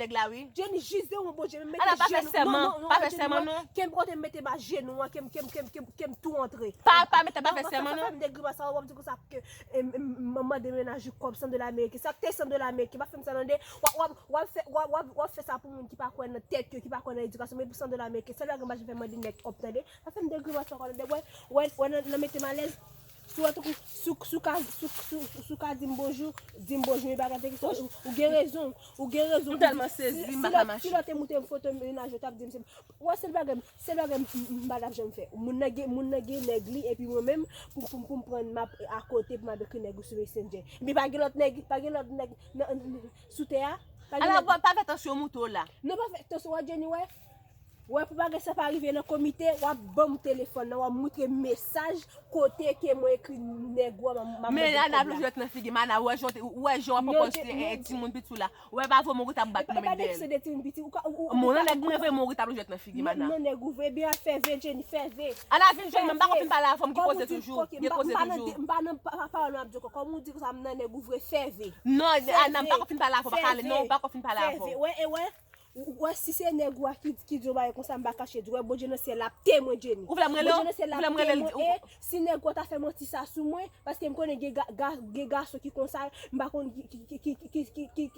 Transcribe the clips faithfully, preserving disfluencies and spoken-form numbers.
nèg la wi. Jenny, jis devan Bondye, men Ala, mete pa fè jenou. sèman, Non, non, pa non, fè Jenny, sèman wè, non. Ke m kote m mete ba jenou an, ke m, ke m, ke m, ke m, ke m tou antre. Pa, pa mete, pa Non, fè pa sèman fè, non. fè m de grimas sa, w ap di konsa ke, em, em, m mande mennaj ou kòb san dola ameriken. Sa k te san dola ameriken, pa fè m sa tande. W ap, w ap, w ap fè, w ap, w ap, w ap fè sa pou moun ki pa kwè nan tèt yo, ki pa kwè nan edikasyon, men pou san dola ameriken. Sèl bagay m pa janm fè mande nèg kòb tande. Pa fè m de grimas ankò tande. Wè, wè, wè, nan, nan mete m alèz. Si w wè tankou, si w, si w ka, si w, si w, si w ka di m bonjou, di m bonjou, men bagay te kesyon, ou, ou gen rezon, ou gen rezon. M tèlman sezi, m pa ka mache. Si lòt te montre m foto mennaj yo, t ap di m se, wè, sèl bagay, sèl bagay m, m, m pa t ap janm fè. Moun nan gen, moun nan gen nèg li, epi mwen menm, pou, pou, pou m pran m ap akote, pou m ap ekri nèg ou sou Messenger. Epi pa gen lòt nèg, pa gen lòt nèg nan, sou tè a. Pa gen Ala, lòt pa, pa fè tansyon moute w la. Non, pa fè tansyon, wè, Jenny, wè. Wè, pou bagay sa pa rive nan komite, w ap ban m telefòn nan, w ap moutre mesaj kote ke mwen ekri nèg ou a, m ap mande kòb la. Men Ana ploujwèt nan figi m, Ana, ou wè jan w te- ou wè jan w ap konpòte timoun piti w la. Ou wè pa vre mwen ou t ap bat mwen menm dèyè l. Mwen nan nèg mwen vre mwen ou t ap ploujwèt nan figi m, Ana. Non, nèg ou vre, byen fè ve, Jenny, fè ve. Ana vin jwenn mwen, m pa konn fin pale avè w, m ki poze toujou, m gen poze toujou. M pa nan pawòl mwen ap di w, kòm ou di konsa m nan nèg ou vre, fè ve. Non, Ana, m pa konn fin pale avè w, pa kale, non, m pa konn fin pale avè w. Wè, e wè, Ou wè, si se nèg ou a ki, ki di yon bagay konsa, m pa kache di w, wè, Bondye nan syèl la ap temwen Jenny. Ou vle m rele w? Bondye nan syèl la ap temwen, e si nèg ou a ta fè manti sa sou mwen, paske m konnen gen ga, ga, gen gason ki konsa, m pa konn ki, ki,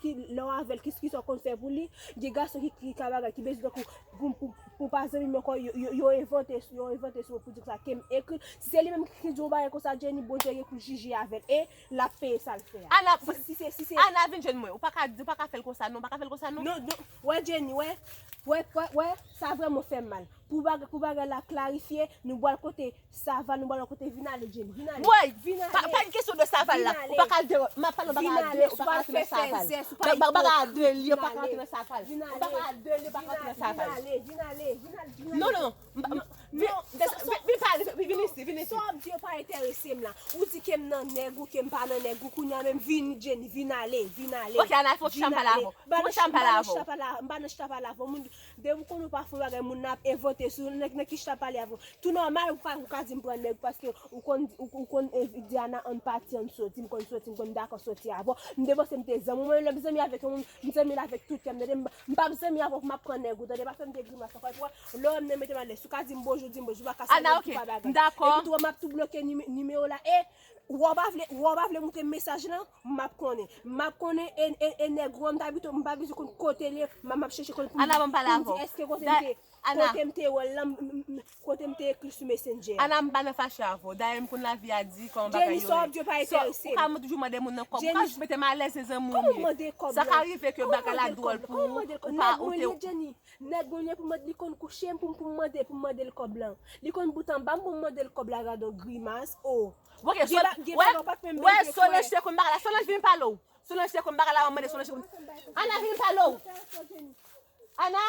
ki, lè w avè l, ki, ki sa w konn fè pou li, gen gason ki, ki ka bagay, ki bezwen tankou pou, pou, pou pa zanmi m ankò, yo, yo, yo envante, yo envante sou mwen pou di konsa ke m ekri l. Si se li menm ki di yon bagay konsa, Jenny, Bondye gen pou l jije avè l. E l ap peye sa l fè a. Ana, si, si se, si se Ana vin jwenn mwen. Ou pa ka di, ou pa ka fè l konsa non, ou pa ka fè l konsa non. Non, non. Wè Jenny, wè. Wè, wè, wè, sa vrèman fè m mal. Pou bagay, pou bagay la klarifye, nou pral kote Saval, nou pral kote vin ale Jenny, vin ale. Wè, vin ale. Pa, pa gen kesyon de Saval la. Ou pa ka al de, m ap pale yon bagay a de, ou pa ka al nan Saval. Ba- ba- bagay a de li, ou pa ka al nan Saval. Ou pa ka al de li, ou pa ka al nan Saval. Vin ale, vin ale, vin ale, vin ale. Non, non, non. M pa- m- Vin, vin, vin pale, vin, vin isi, vin isi. Sa w ap di yo pa enterese m la. Ou di ke m nan nèg ou, ke m pa nan nèg ou. Kounye a menm vini, Jenny, vin ale, vin ale. Ok, Ana, fò w chita m pale avè w. Fò w chita m pale avè w. M pa nan chita pale avè w. Moun, depi w konnen w pa fè yon bagay, moun nan ap envante sou ou, nan, nan ki chita pale avè w. Tou nòmal, ou ka, ou ka di m pran nèg, paske ou konn, ou, ou konn, eh, di Ana ann pati, ann soti, m konn soti, m konn dakò soti avè w. M te panse m te zanmi w, mwen menm lè m zanmi avèk yon moun, m zanmi l avèk tout kè m, tande, m, m p ap zanmi avè w pou m ap pran nèg ou, tande, pa fè m de grimas ankò, epi wè, lè w wè m nan mete m alèz, si w ka di m bonjou, di m bonjou, m pa ka salye w pou pa bagay. Ana, ok, m dakò. Epi tou, m ap tou bloke nime- nimewo w la, e, wè w pa vle, wè w pa vle moutre m mesaj lan, m ap konnen. M ap konnen, e, e, e nèg ou an, m ta pito, m pa bezwen konn kote l ye, m ap, m ap chèche konn pou m, pou m di èske kote m te, kote m te wè l lan, m, m, m, kote m te ekri sou Messenger. Ana, m pa nan fache avè w. Dayè, m konn lavi a di kòman bagay yo ye. Jenny, sa w ap di yo pa enterese m. Ou ka toujou mande moun nan kòb. Ou ka jis mete m alèz, se zanmi w m ye. Kòman mande kòb lan? Sa ka rive ke bagay la dwòl pou ou, ou pa, ou te Jenny, nèg mwen ye pou mande, li konn kouche m pou, pou m mande, pou m mande l kòb lan. Li konn bout anba m pou m mande l kòb la, gade yon grimas, o. Ok, Solange, wè, Solange te konn bagay la, Solange vin pale w. Solange te konn bagay la, w ap mande Solange te konn. Ana vin pale w. Ana,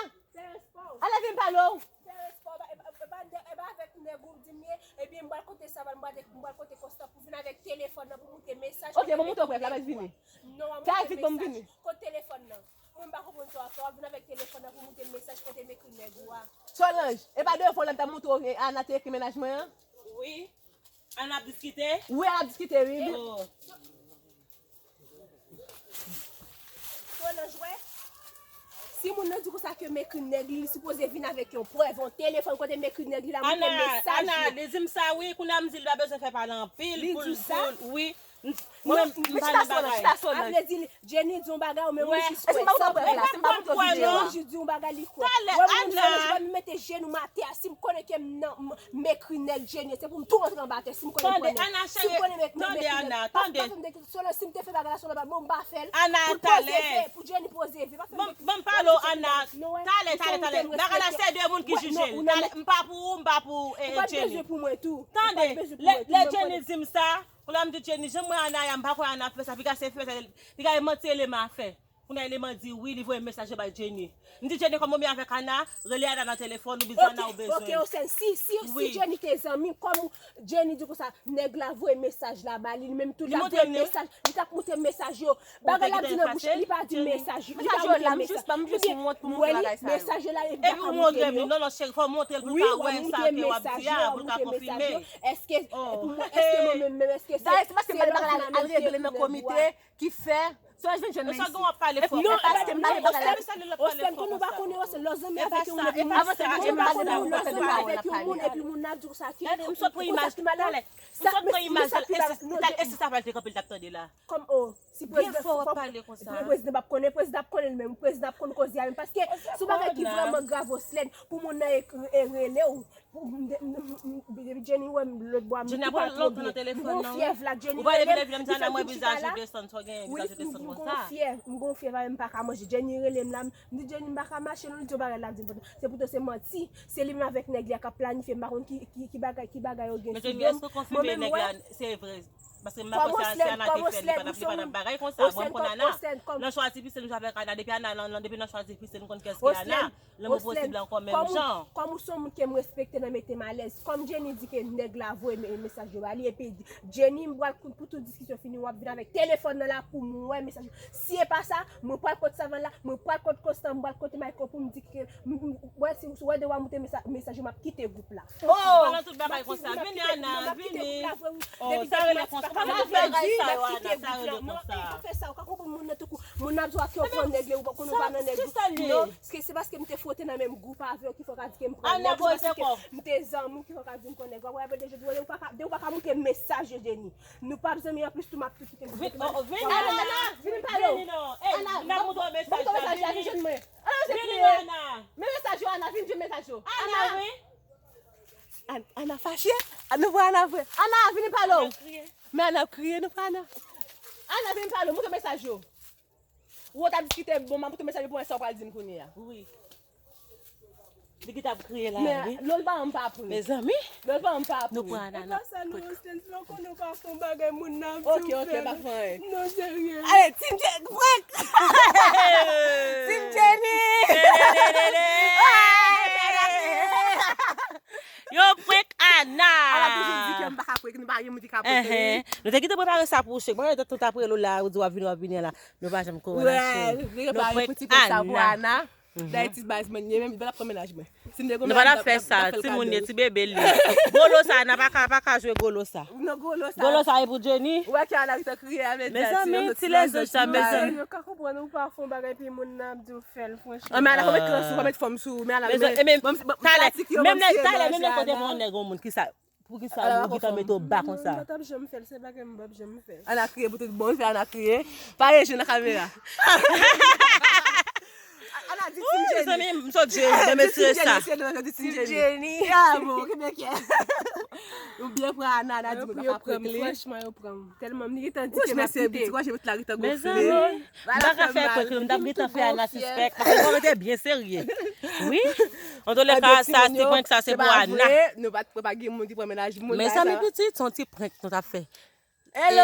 Ana vin pale w. Fè respè w, e pa, e pa, e pa, e pa avèk nèg ou di m ye, ebyen m pral kote Saval, m pral, m pral kote Kòsta pou vin avèk telefòn nan pou moute mesaj. Ok, bon, moute w prèv la, mèt vini. Non, pa moute mesaj. Kote telefòn nan? Mwen m pa konprann sa w ap fè, w ap vin avèk telefòn nan pou moute mesaj kote m ekri nèg ou a. Solange, e pa devan w la m t ap montre w, e, Ana te ekri mennaj mwen an? Wi. Ann ap diskite? Wi, ann ap diskite, wi. Oh. Solange, wè. Si moun nan di konsa ke m ekri nèg li, li sipoze vin avèk yon prèv, yon telefòn kote m ekri nèg li la, moute mesaj li. Ana, li di m sa wi, kounye a m di li pa bezwen fè pale anpil pou l, pou l, wi. Mwen, m pa nan bagay. A vle di, Jenny di yon bagay, ou menm ou jis kwè. Èske m pa montre w prèv la? Èske m pa montre w videyo a? Jenny jis di yon bagay, li kwè. Wè, moun sa, m mete jenou m atè a, si m konnen ke m nan, m, m ekri nèg Jenny, se pou m tou rantre anba tè, si m konnen m pran nèg. Si m konnen m ekri nèg. Tande, Ana, tande. Solange, si m te fè bagay la, Solange pa bon, m pa fè l. Ana, talè. Pou l poze ve, pou Jenny poze ve. Ban m pale w, Ana. Talè, talè, talè. Bagay la, se de moun ki jije l. Talè, m pa pou ou, m pa pou, eh, Jenny. Ou pa bezwen pou mwen tou. Tande, lè, lè Jenny di m sa, kounye a m di Jenny, jan m wè Ana a, m pa kwè Ana ap fè sa, piga se fè sa, piga e manti Elema ap fè. Kounye a Elema di wi, li voye mesaj bay Jenny. M di Jenny, kòm ou byen avèk Ana, rele Ana nan telefòn, ou di Ana ou bezwen. Ok, ok, Osèn, si, si, si Jenny te zanmi, kòm Jenny di konsa, nèg la voye mesaj la ba li, li menm tou l ap voye mesaj, li t ap montre mesaj yo. Bagay l ap di nan bouch li, li pa di mesaj, li pa montre mesaj. Mesaj yo la, m jis, m jis wont pou montre bagay sa yo. Mesaj yo la, epi l pa ka montre m yo. Non, non, cheri, fò w montre l pou l ka wè sa ke w ap di a, pou l ka konfime. Èske, pou mwen, èske mwen menm, menm, èske se, se lòv nan men m ki ap fè nèg ou a? Ki fè Solange vin jwenn mwen isi. Epi w ap pale fò. Non, e pa, e pa, Osèn, konn ou pa konnen, Osèn, lè w zanmi avèk yon moun, epi moun, lè w zanmi avèk yon moun, epi moun nan ap di w sa ki, m sot pran imaj talè. M sot pran imaj talè. E si Saval te kanpe, l t ap tande la. Kòm, o, si prezidan, fò prezidan p ap konnen, prezidan ap konnen li menm, prezidan ap konn koze a menm, paske se yon bagay ki vrèman grav, Osèn, pou moun nan e, e rele w. Jenny wè m lòt bò a, m tou pa twò byen. M gon fyèv la, Jenny rele m, li fè m vin chita la. Wi, m gon fyèv, m gon fyèv, m pa ka manje. Jenny rele m la, m di Jenny m pa ka mache non, li di yon bagay la, m di se poutan se manti. Se li menm avèk nèg li a k ap planifye, m pa konn ki, ki, ki bagay, ki bagay yo gen sou yo. Mwen menm, wè. Paske m pa panse se Ana te fè l, li pa t ap, li pa t ap bagay konsa. Mwen m konn Ana. Nan chwazi pise nou jwe avèk Ana. Depi Ana nan, nan, depi nan chwazi pise nou konn kiyès ki Ana. Lanmou posib la ankò menm jan. Kòm ou se yon moun ke m respekte nan mete m alèz. Kòm Jenny di ke nèg la voye me- mesaj yo ba li, epi Jenny, m pral kou- pou tout diskisyon fini, w ap vin avèk telefòn nan la pou m wè mesaj yo. Si e pa sa, mwen pral kot Savann la, mwen pral kot Konstan, mwen pral kote Michael pou m di ke m- m- wè si w wè de w a moute mesa- mesaj yo, m ap kite gwoup la. Oh! Nan tout bagay konsa. Vini, Ana, vini. Oh, sa rele konsa. Sa rele konsa. Moun nan ap di w ak yo pran nèg li, ou pa konn ou pa nan nèg ou. Non, se paske m te fwote nan menm gwoup avè w ki fè w ka di ke m pran nèg. Se paske m te zanmi w ki fè w ka di m pran nèg. W ap wè de jodi, ou pa ka, ou pa ka moute mesaj yo, Jenny. Nou p ap zanmi, anplis tou m ap tou kite gwoup. Vini, Ana, vini pale w. Ana, n ap montre w mesaj la, vini. Ana, se kriye. Men mesaj yo, Ana, vin jwenn mesaj yo. Ana, wi. An- Ana fache? An- Nou pran Ana vre. Ana, vini pale w. Men Ana ap kriye, nou pran Ana. Ana, vini pale w, montre mesaj yo. Ou t ap diskite, bon, m ap montre mesaj yo pou wè sa w pral di m kounye a. Wi. Li ki t ap kriye la, wi. Men lòl pa m pa pran. Mezanmi. Lòl pa m pa pran. Nou pran Ana. E pa sa non, Stens, lè w konnen w pa fè yon bagay, moun nan ap di w fè l. Ok, ok, pa fè anyen. Non, serye. Ale, Team J, prank! Team Jenny! Yo prank Ana! Ana toujou di ke m pa ka prank, nou pa gen moun ki ka prank li. Enhen. Nou te kite prepare sa pou ou, Chek. Mwen, tout ap rele w la, ou di w ap vini, w ap vini la. Nou pa janm ko relache. Nou prank Ana. Dayiti baz mwen, li menm, li pa t ap pran mennaj mwen. Si m te gon mennaj, m t ap fè sa. Timoun ye, ti bebe li. Golo sa, Ana pa ka, pa ka jwe golo sa. Non, golo sa. Golo sa e pou Jenny. Ou wè ke Ana ret kriye a, mezanmi, ti lezòt sa, mezanmi. Yo ka konprann ou pa fè yon bagay epi moun nan ap di w fè l, franchman. An, men Ana, pa met kran sou, pa met fòm sou, men Ana, men, men, talè, menm lè, talè, menm lè kote pou yon nèg, yon moun, ki sa, pou ki sa ou gentan mete w ba konsa? Non, m pa t ap janm fè l, se bagay m p ap janm fè. Ana kriye pou tout bon, fè Ana kriye. Pa reje nan kamera. Ana di Team Jenny. Mezanmi, m sot jwe nan mesye sa. Team Jenny. Ah bon, kenbe kè. Ou byen pran Ana, Ana di mwen pa ka prank li. Franchman, yo pran m. Tèlman m gentan di ke m ap kite. Ti kòchè met la gentan gonfle. Mezanmi, m pa ka fè prank li, m t ap gentan fè Ana sispèk. Paske m te byen serye. Wi. Antouka, sa, ti prank sa, se pou Ana. Nou pa t pran, pa gen moun ki pran mennaj moun. Mezanmi, pitit, se yon ti prank nou t ap fè. Hello,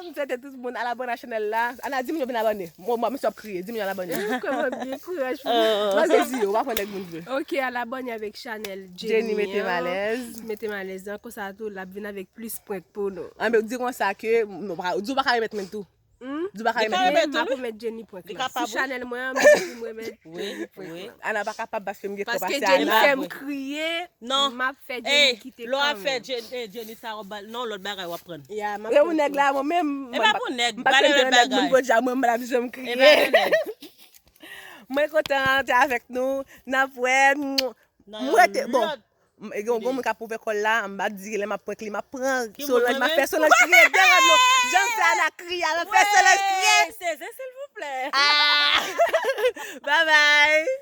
m swete tout moun al abòne a chanèl la. Ana, di moun yo vin abòne. Mwen, mwen, mesye ap kriye, di moun yo al abòne. Kòman byen kouraj pou mwen. Mwen di yo, w ap pran nèg moun vre. Ok, al abòne avèk chanèl Jenny. Jenny mete m alèz. Mete m alèz an, konsa tou, l ap vin avèk plis prank pou nou. An, men di konsa ke, di w pa ka remèt mwen tou. Hmm? Di w pa ka remèt mwen. M ap remèt Jenny prank la. Sou chanèl mwen an, m di pou m remèt Jenny prank la. Ana pa kapab paske m gen kò pase Ana. Paske Jenny fè m kriye. Non. M ap fè Jenny kite kanmenm. Lè w ap fè Jenny sa, w ap ba l, non, lòt bagay w ap pran. Ya, m ap pran. E pou nèg la, mwen menm, e pa pou nèg, m pa tande lòt bagay. Mwen, m pa janm kriye. Mwen kontan te avèk nou, n ap wè. Mwen te, bon, m- e gen yon moun k ap ouvè kò l la, m pa di lè m ap prank li, m ap pran Solange, m ap fè Solange kriye devan nou. Jan m fè Ana kriye, m ap fè Solange kriye. Seze, silvouplè. Ah! Bye bye.